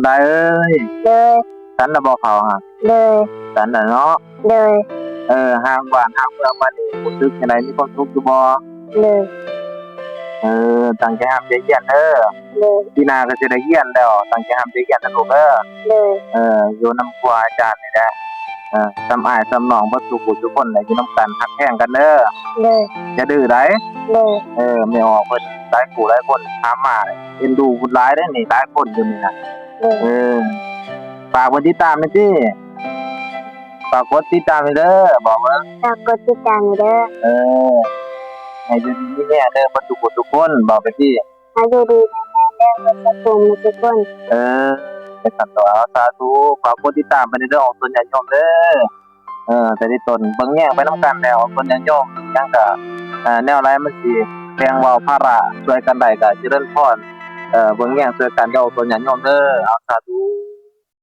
ໄດ້ເອີຍ. ໂດຍ. ສັນລະບໍ່ເຂົາຫະ? ໂດຍ. ສັນລະເນາະ. ໂດຍ. ເອີ ຫ່າງບ້ານຫ່າງເມືອງມານີ້ ຮູ້ສຶກຈັ່ງໃດ? ມີຄວາມສຸກຢູ່ບໍ່? ໂດຍ. ເອີ ຕັ້ງໃຈຮ່ຳໃຈຮຽນເດີ. ໂດຍ. ປີໜ້າກໍຊິໄດ້ຮຽນແລ້ວ ຕັ້ງໃຈຮ່ຳໃຈຮຽນນະລູກເດີ. ໂດຍ. ເອີ ຢູ່ນຳຄູອາຈານນີ້ແຫຼະ ເອີ ສ່ຳອ້າຍສ່ຳນ້ອງເບິດສູ່ຜູ້ສູ່ຄົນແຫຼະ ຢູ່ນຳກັນຮັກແພງກັນເດີ. ໂດຍ. ຢ່າດື້ໃດ. ໂດຍ. ເອີ ແມ່ອອກເພິ່ນຫຼາຍຄູ່ຫຼາຍຄົນຖາມມາ ເອັນດູຫຼາຍເດ້ນີ້ ຫຼາຍຄົນຢູ່ນີ້ນະ. ໂດຍ. ເອີ ຝາກເພິ່ນຕິດຕາມແດ່ຕິ ຝາກກົດຕິດຕາມໃຫ້ເດີ ບອກເບິ່ງ. ຝາກກົດຕິດຕາມໃຫ້ເດີ. ເອີ ໃຫ້ຢູ່ດີມີແຮງເດີ ເບິດທຸກຜູ້ທຸກຄົນ ບອກໄປຕິ. ໃຫ້ຢູ່ດີມີແຮງເດີ ເບິດທຸກຜູ້ທຸກຄົນ. ເອີ ຈັ່ງຊັ້ນຕົວະ ເອົາ ສາທຸ. ຝາກກົດຕິດຕາມໄປເດີ ອອກຕົນຍາດໂຍມເດີ. ເອີ ແຕ່ທີ່ຕົນເບິ່ງແຍງໄປນຳກັນແລ້ວ ອອກຕົນຍາດໂຍມ ຫຍັງກະ ເອີ ແນວໃດມັນຊິແບ່ງເບົາພາລະ ຊ່ວຍກັນໄດ້ກະຈະເລີນພອນ. ເອີ ເບິ່ງແຍງຊ່ວຍກັນເດີ ອອກຕົນຍາດໂຍມເດີ. ເອົາ ສາທຸ.